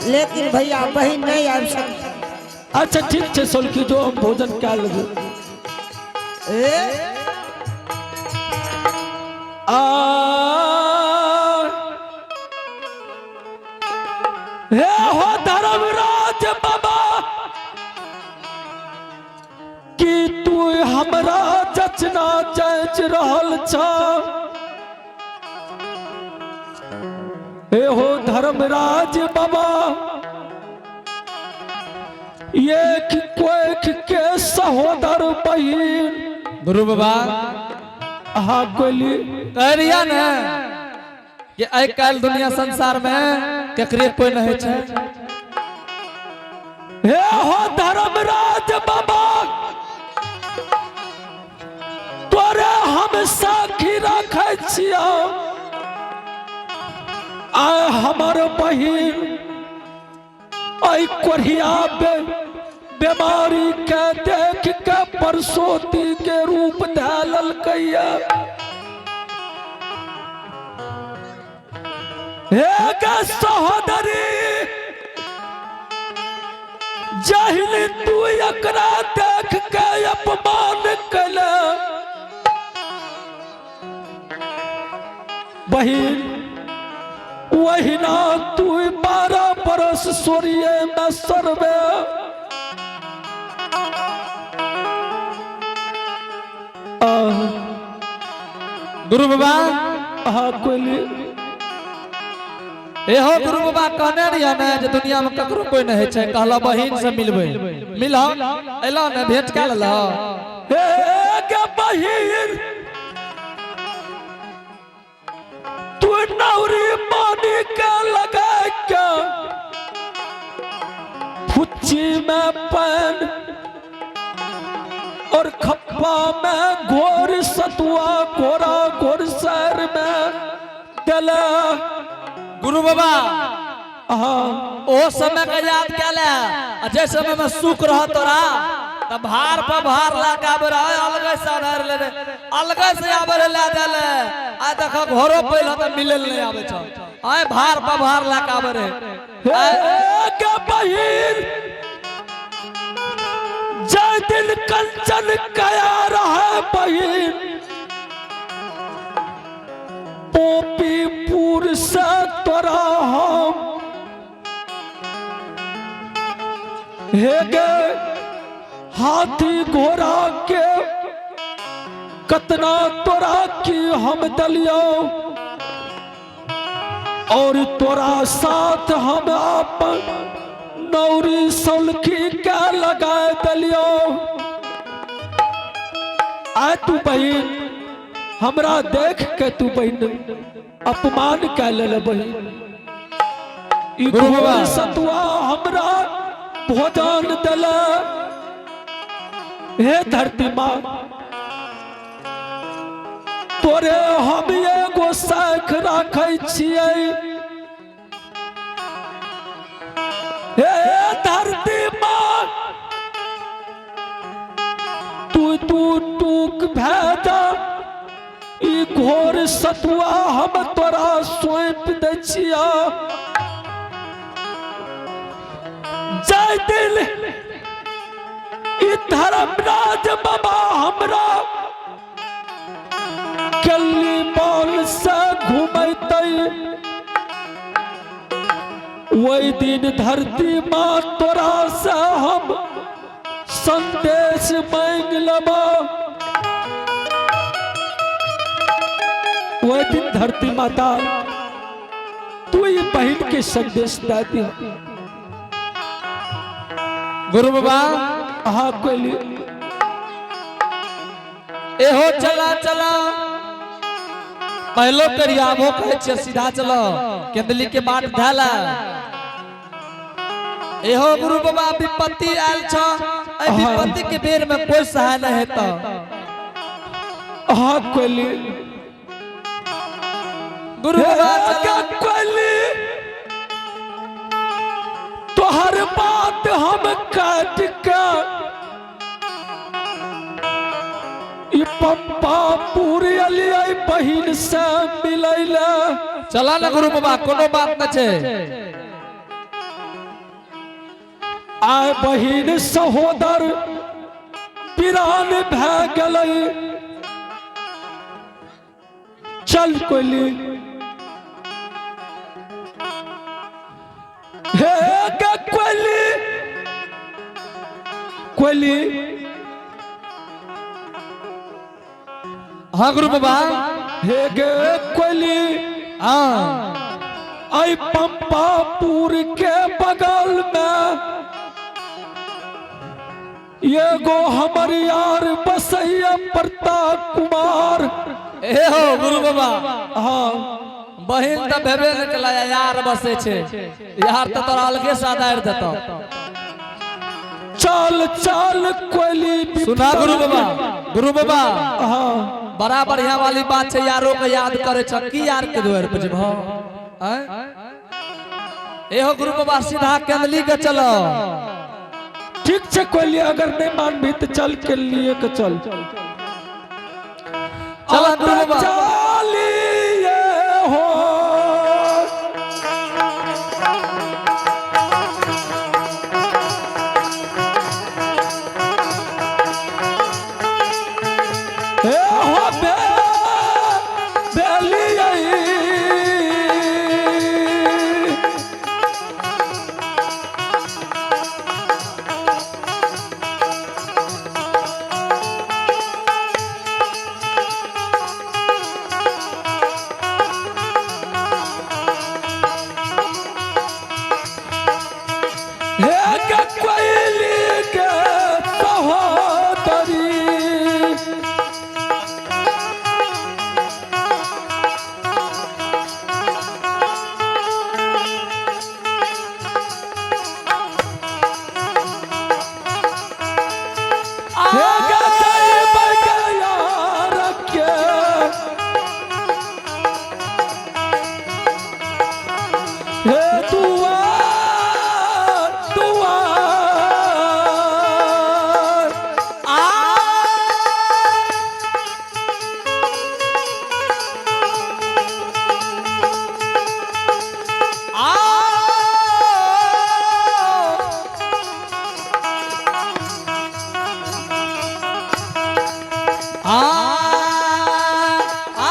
लेकिन भैया बहिन नहीं आबि सकल। अच्छा ठीक छै सोलखी, जो हम भोजन कए लेबै। ए आ हे हो धर्मराज बाबा, की तू हमरा जचना जाँच रहल छ? हे हो धर्मराज बाबा, एक कोख के सहोदर बहिन। गुरु बाबा। अहाँ कोली। कह रहिया ने कि आइ काल्हि दुनिया संसार में केकरे कोई नहीं छै। हे हो धर्मराज बाबा, तोरे हम साखी रखै छियौ। आ हमर बहिन एहि कोढ़िया बीमारी के देख के परसोती के रूप धए लेलकैया। हे गे सहोदरी, जहिन तू एकरा देख के अपमान कैले बहिन, वहिना तू 12 बरस सोरिये में सरबे। आह, गुरु बाबा। अहाँ कोली। एहो गुरु बाबा, कहने रहिया ने जे दुनिया में ककरो कोई नहीं छै, कहला बहिन से मिलबै, मिलह एला ने, भेंट कए लेलह? हे गे बहिन, तू नौरी पानी के लगा के फुच्ची में पैन और खप्पा में घोर सतुआ घोरा घोर सर में दला। गुरु बाबा। हाँ। ओ समय के याद क्या ले आ, जे समय में सुख रह तोरा त भार पर भार ला के आबे रहे, अलगे से आधार ले अलगे से आबे रहे ला देले। आ देख, घरो पहले त मिलल नहीं आबे छ, आय भार पर भार ला के आबे रहे। हे गे बहिन, जय दिन कंचन कया रहा बहिन, पोपीपुर से तोरा हम हे गे हाथी घोड़ा के कतना तोरा की हम दलियो और तोरा साथ हम अपन नौरी सौलखी के लगा दलियो। आय तू बहिन हमरा देख के तू बहिन अपमान कै लेल बहिन। ई गुरु बाबा। घोर सतुआ हमरा भोजन दिल। हे धरती माँ, तोरे हम एगो साख राखै छियै। हे धरती माँ, तू तू टूक भए जा, ई घोर सतुआ हम तोरा सौंप दै छिया। जय दिल ई धर्मराज बाबा हमरा कल्ली बॉल से घुमैतै, वही दिन धरती माँ तोरा से हम संदेश मांग लेबा। वही दिन धरती माता तू ई बहन के संदेश दे दी। गुरु बाबा। अहाँ कोली। एहो चला चला, पहलो करिया आबो कहै छियै, सीधा चलो, केंदली के बाट धैला। एहो गुरु बाबा, विपत्ति आयल छ, एहि विपत्ति के बेर में कोई सहाय नहीं हेतौ। अहाँ कोली। गुरु बाबा, चला। कोली, तोहर बात हम काट के ई पंपापुर अलियै बहिन से मिलैले। चला ना गुरु बाबा, कोनो बात न छै। आय बहिन सहोदर पिरान भए गेलै। चल कोइली, हे गे कोइली, कोइली। हाँ गुरु बाबा। हे गे कोइली। हाँ। आई पंपापुर के बगल में एगो हमर यार बसैया प्रताप कुमार। ए हो गुरु बाबा। हाँ। बहिन त भेबे न केला, यार बसे छे। यार त तोरा अलगे से आदार देतो। चल चल कोइली। सुना गुरु बाबा, गुरु बाबा। हाँ। बड़ा बढ़िया वाली बात छे, यारो के याद करे छ। की यार के दुआर पर जेबहो? आँय? ए हो गुरु बाबा, सीधा केंदली के चलो। ठीक छे कोइली, अगर नहीं मानबी तो चल के लिए के चल। चल गुरु बाबा। चलिए हो। हे हो बे बेलिए। हे के कोइली के सहोदरी। हे के दैव के यार के, हे दुआर दुआर आ आ आ आ।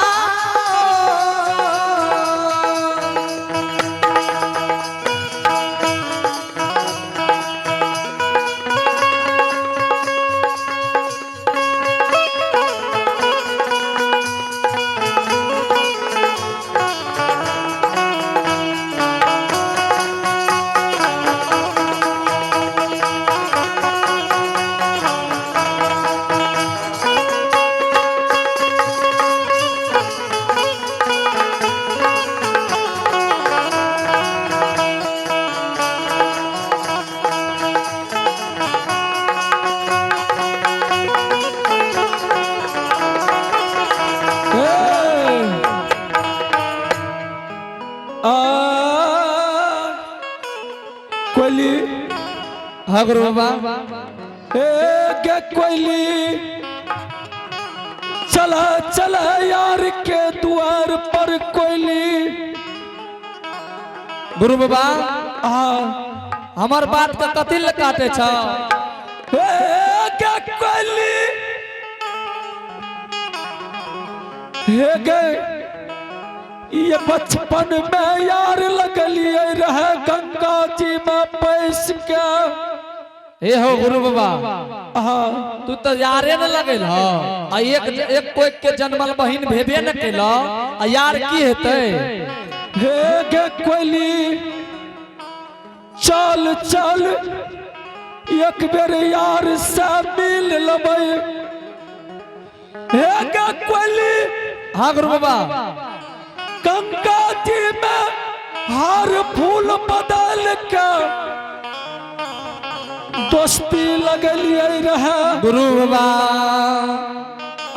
हे आ कोइली। हाँ गुरु बाबा। हे गे कोइली, चला चला यार के द्वार पर कोइली। गुरु बाबा। हाँ। हमर बात के कथी ले काटे छ? हे गे कोइली, हे गे, ये बचपन में यार लगलिए रहे गंगा जी में पैस के। हे हो गुरु बाबा। हाँ। तू तो यारे न लगेल ह आ एक एक कोई के जन्मल बहिन भेबे न केल आ यार की हेतै? हे गे कोइली, चल चल, एक बेर यार से मिल लबै। हे गे कोइली। हाँ गुरु बाबा। गंगा जी में हार फूल बदल के दोस्ती लगलिए रहे। गुरु बाबा।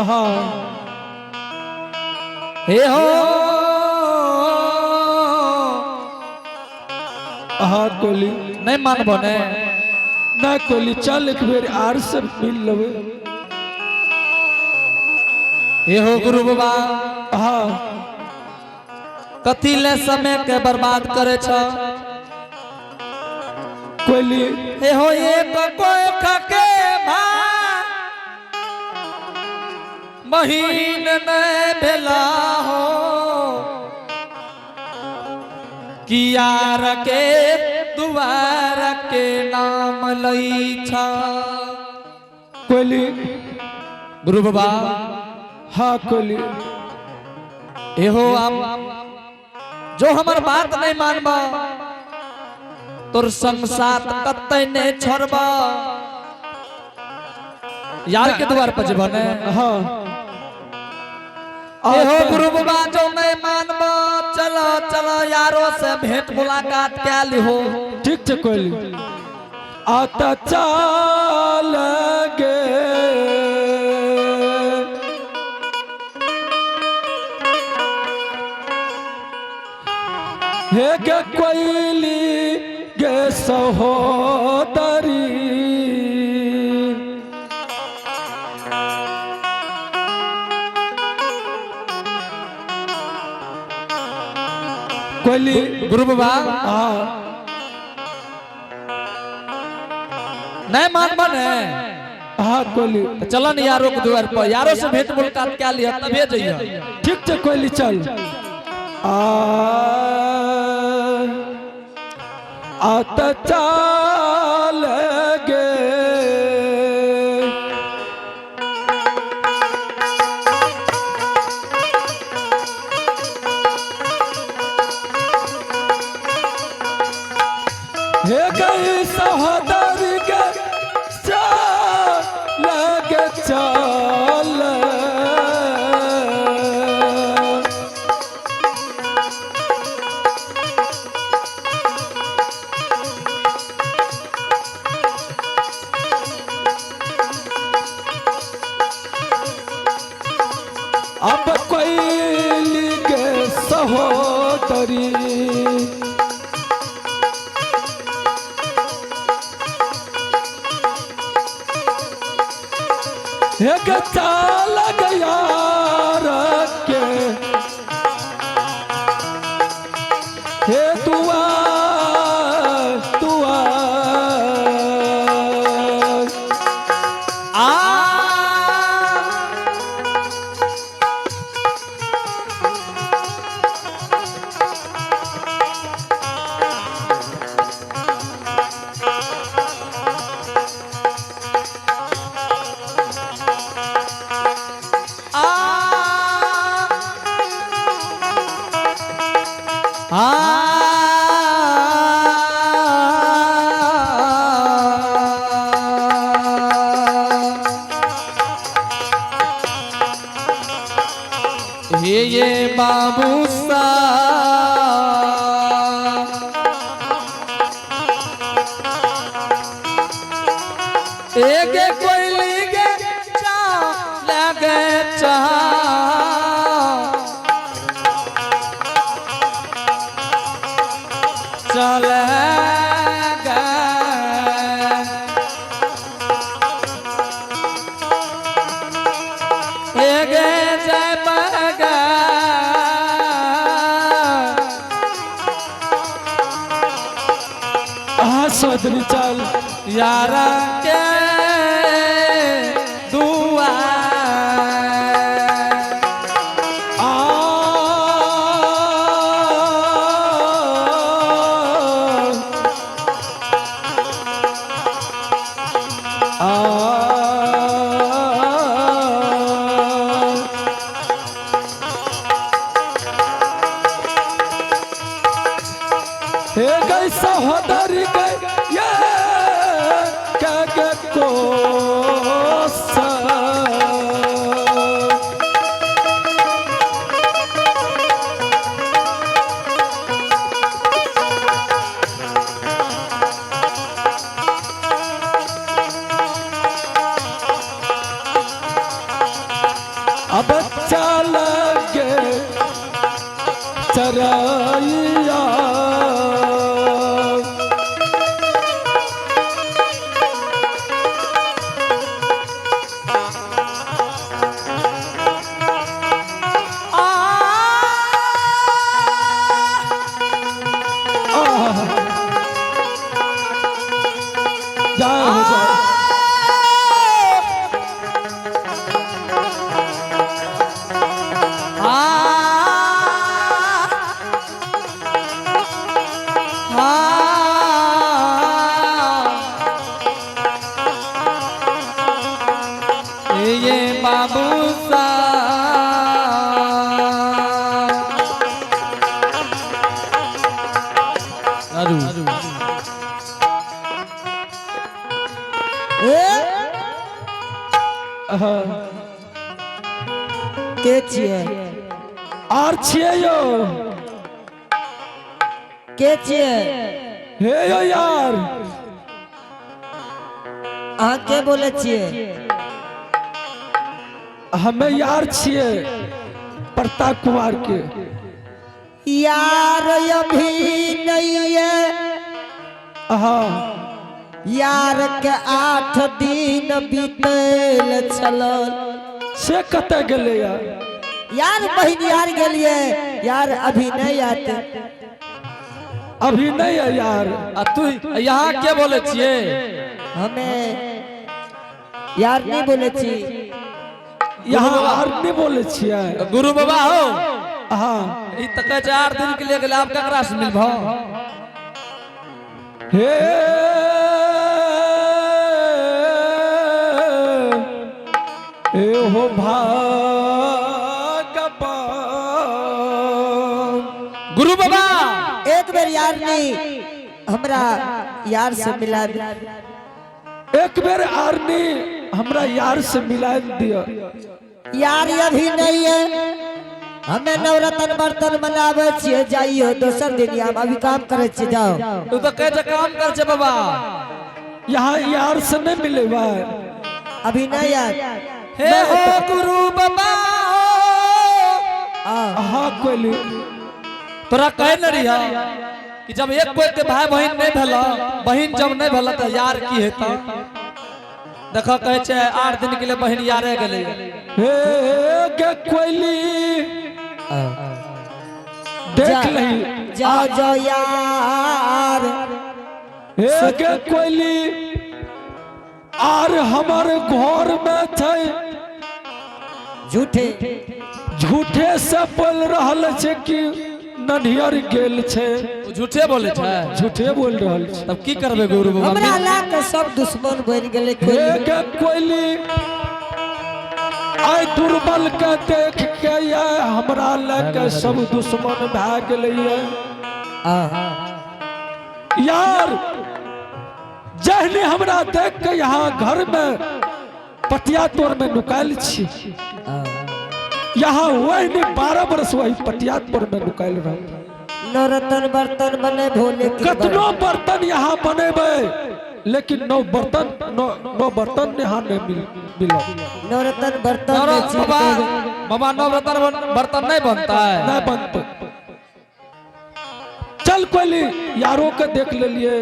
हाँ। हे हो। हाँ कोइली। नहीं मानबो ने? ना कोइली, चल एक बेर आर से मिल लबै। हे हो गुरु बाबा। हाँ। कथी ले समय के बर्बाद करे छ? कोयली ए हो एक कोख के भा महीन में भेला हो कियार के दुआर के नाम लई छा। कोयली। गुरु बाबा। हाँ कोयली। एहो आम जो हमर बात नहीं मानबा तोर संग साथ कतई नहीं छोड़बा। यार के द्वार पर जेबा ने। हाँ। एहो गुरु बाबा जो नहीं मानबा चलो चलो यारों से भेंट मुलाकात क्या लिहो। ठीक छै कोयली, आता चाल गे हे गे कोयली गे सहोदरी। कोयली। गुरु बाबा। हाँ। नहीं मानबा ने। हाँ कोयली। तो चलो न यारों के द्वार पर, यारों से भेंट मुलाकात क्या लिया तबे जइया। ठीक छै कोयली, चल आ आत चाल गे हे गई सहोदर के चाल गे चल। अब कोयली के सहोदरी एक चाल गया के हे दुआ दुआ। आ आ हे ये बाबू सा एक कोयली गे चा लगे चा चल गे जय बगा। हाँ सहोदरी चल। यारा के दुआ। आ आ हे गई सहोदरी गई ये के को। अब चल गे चरैया। राजू। ए हाँ। के छियै? आर छियै यौ। के छियै? हे यौ यार। अहाँ के बोलै छियै? हमे यार छियै प्रताप कुमार के। यार अभी नहीं है। हाँ। यार के 8 दिन बीतल छलल। से कतऽ गेलै यार? यार बहिन यार गेलिए, यार अभी नहीं आते। अभी नहीं है यार। आ तू यहाँ के बोले छियै? हमें यार नहीं बोले छी। यहाँ आर नहीं बोले छियै। गुरु बाबा हो। हाँ। ई तऽ कहै छै 8 दिन के लिए गेलै, आब ककरा से मिलबहो? हे ए हो भागवान। गुरु बाबा। एक बेर यार नहीं हमरा यार से मिला दे। एक बेर आरनी हमरा यार से मिला दिया। यार अभी नहीं है। हमें नवरत्न बर्तन बनावे छियै, जाइयो दोसर दिन आब, अभी काम करे छियै, जाओ। तू तऽ कहै छै काम कर छै बाबा। यहाँ यार से नहीं मिले बा। अभी नहीं यार। हे हो गुरु बाबा हो। आ हाँ कोयली। तोरा कहे न रही कि जब एक कोई के भाई बहिन नहीं भेल, बहिन जब नहीं भेल तऽ यार की हेतौ? देख कहै छै 8 दिन के लिए बहिन यारे गेलै। हे गे कोयली देख लही। जाओ जाओ यार। हे गे कोयली आर हमर घर में छै। झूठे। झूठे से बोल रहल छै कि ननियर गेल छै। ओ झूठे बोले छै। झूठे बोल रहल छै। तब की करबै गुरु बाबा? हमरा ला के सब दुश्मन बन गेलै। हे कोई गे कोयली आइ दुर्बल के देख के ये हमरा लग के सब दुश्मन भए गेलैये। आ यार जहने हमरा देख के यहाँ घर में पटिया तोड़ में नुकायल छी, यहाँ वही नहीं 12 बरस वही पटिया तोड़ में नुकायल रह। नवरत्न बर्तन बने भोले की। कतनो बर्तन यहाँ बनेबै लेकिन नौ बर्तन नौ नौ बर्तन यहाँ नहीं मिलो। नवरत्न बर्तन नवरत्न में चीर बाबा देबै। बाबा नवरत्न बर्तन नहीं बनता है। नहीं बनते। चल कोयली यारों के देख लेलिए,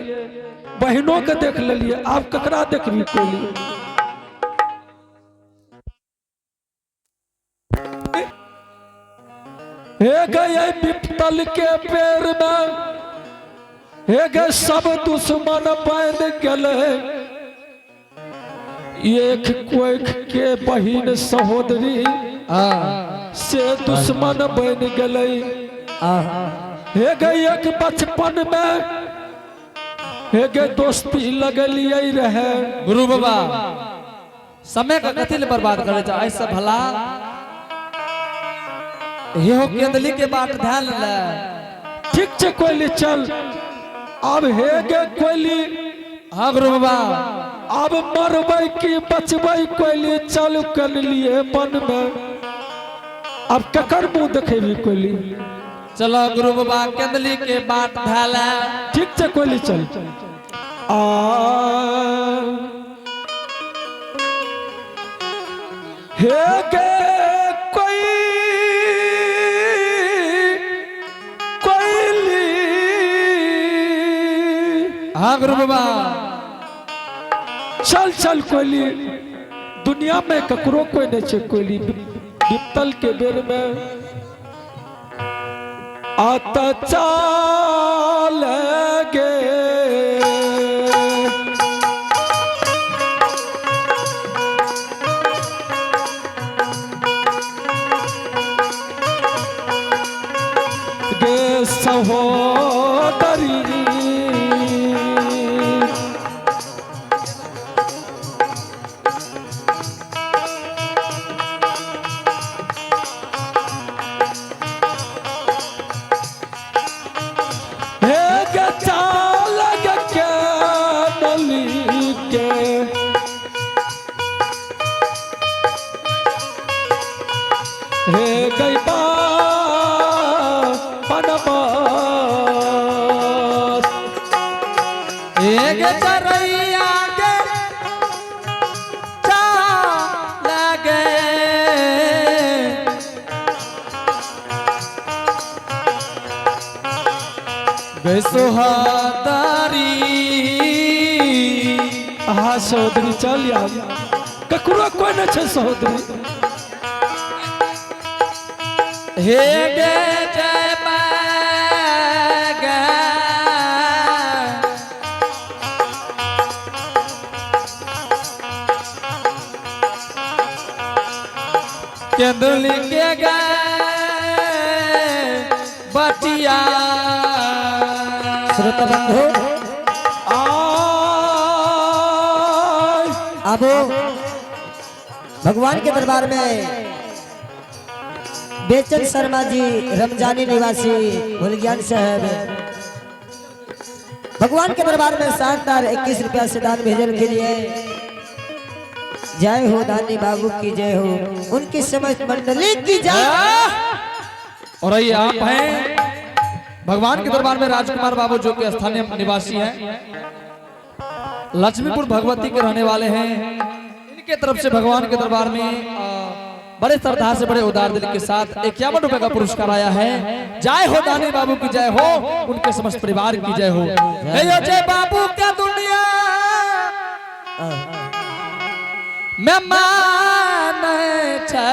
बहनों के देख लेलिए, आप ककरा देखबी कोयली? हे गए विपतल के पेड़ में हे गे सब दुश्मन बन गेले। एक कोख के बहिन सहोदरी से दुश्मन बन गेलै। हे गे एक बचपन में हे गे दोस्ती लगलिए रहे। गुरु बाबा समय का कथी ले बर्बाद करे छै? ऐसे भला हे हो केंदली के बात ध्यान ले। ठीक छै कोयली चल अब। हे गे कोयली। हाँ गुरु बाबा। अब मरबै की बचबै कोयली? चल कर लिए वन में, अब ककर मुंह देखेबी कोयली? चलो गुरु बाबा केंदली के बात ध्यान ले। ठीक छै कोयली चल। आ हे गे कोई कोयली। हाँ गुरु बाबा। चल चल कोयली, दुनिया में ककरो कोई नहीं छै कोयली। विपतल के बेर में आत चाल गे गे सहोदरी। हे गे। छै सोहादारी। हाँ सहोदरी चल आब, ककरो कोई नहीं छै सहोदरी। हे गे जय गे केंदुली के गे बटिया। श्रोता बंधु, आय अब भगवान के दरबार में बेचन शर्मा जी रमजानी निवासी भुलज्ञान साहब भगवान के दरबार में शानदार 21 रुपया से दान भेजल के लिए जय हो दानी बाबू की जय हो, उनकी समस्त मंडली की जय। और ये आप हैं भगवान के दरबार में राजकुमार बाबू जो कि स्थानीय निवासी हैं, लक्ष्मीपुर भगवती के रहने वाले हैं। इनके तरफ से भगवान के दरबार में बड़े श्रद्धा से बड़े उदार दिल के साथ 51 रुपए का पुरस्कार आया है। जय हो दानी बाबू की जय हो, उनके समस्त परिवार की जय हो। हे यो जय बाबू का दुनिया में मान छै,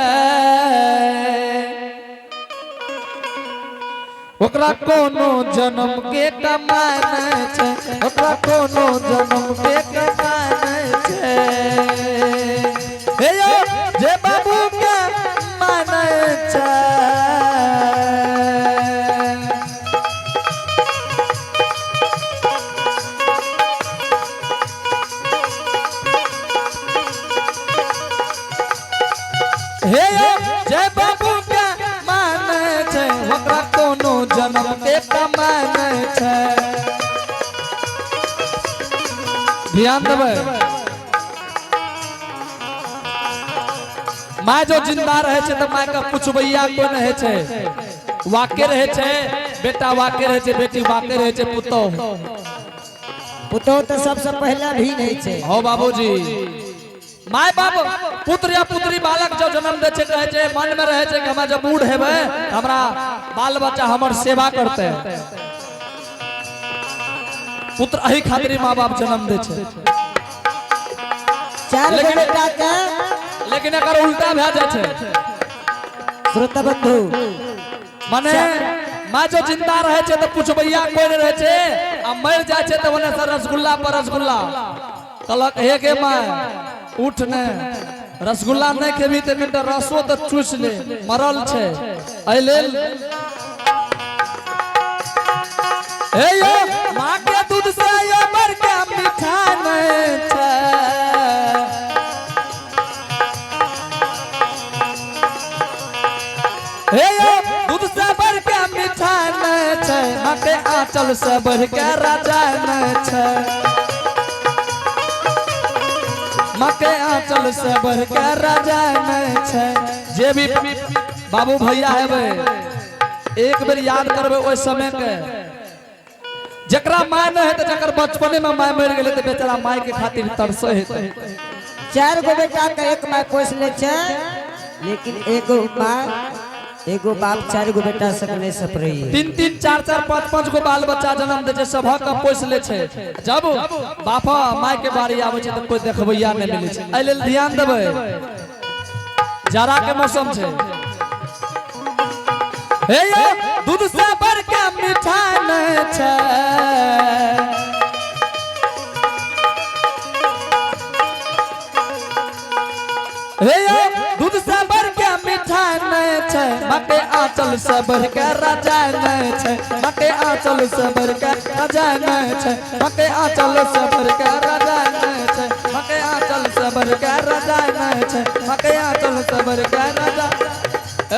ओकरा कोनो जन्म के कमान छै, ओकरा कोनो जन्म के कमान छै। हे यो जे बाबू के मान छै। हे यो जय बाबू के मान छै, ओकरा कोनो जन्म के कमान छै। ध्यान देबै, माय जो जिंदा रहे छै तऽ माय के पुछबैया कोई नहीं है छै, वाके रहे छै बेटा, वाके रहे छै बेटी, वाके रहे छै पुतोह। पुतोह तो सबसे पहला भी नहीं छे। हो बाबूजी, my बाप पुत्र या पुत्री बालक जो जन्म दे छै, कहै छै मन में रहे छै कि हमरा जब बूढ़ हेबै हमरा बाल बच्चा हमर सेवा करते। पुत्र एही खातिर माँ बाप जन्म दे छै। चार गो बेटा के। लेकिन एकर उल्टा भए जाइ छै। श्रोता बंधु, माने माँ जो जिंदा रहे छै तऽ पुछबैया कोई नहीं रहे छै, आ मर जाइ छै तऽ ओने से रसगुल्ला पर रसगुल्ला कहलक, हे गे माय उठ ने, रसगुल्ला नहीं खेबी तऽ कनिटा रसो तऽ चूस ले, मरल छै। एहि लेल हे यो माँ के दूध से यो बड़का मीठा नहीं छै। हे यो दूध से बढ़ के मीठा नहीं छै, माँ के आंचल से बढ़ के राजा नहीं छै, माँ के आंचल से बढ़ के राजा नहीं छै। जे भी बाबू भैया हेबै एक बेर याद करबै ओहि समय के, जकरा माय नहीं हेतै, जकर बचपने में माय मरि गेलै तऽ बेचारा माय के खातिर तरसै हेतै। चार गो बेटा के एक my पोस ले छे, लेकिन एगो माँ एगो बाप चार गो बेटा सकने सपरई। 3 3 4 4 5 5 गो बाल बच्चा जन्म दे छै, सबहक के पोस ले छै। जब बापा my के बारी आबै छै तऽ कोई देखबैया नहीं मिलै छै। एहि लेल ध्यान देबै, जाड़ा के मौसम छै। हे यो दूध से बढ़ के मीठा नहीं छै। हे यो दूध से बढ़ के मीठा नहीं छै, माँ के आंचल से बढ़ के राजा नहीं छै, माँ के आंचल से बढ़ के राजा नहीं छै, माँ के आंचल से बढ़ के राजा नहीं छै, माँ के आंचल से बढ़ के राजा नहीं छै, माँ के आंचल से बढ़ के राजा। ए!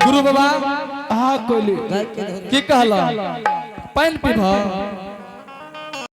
गुरु बाबा। हाँ कोयली। की कहला, पानि पीबह?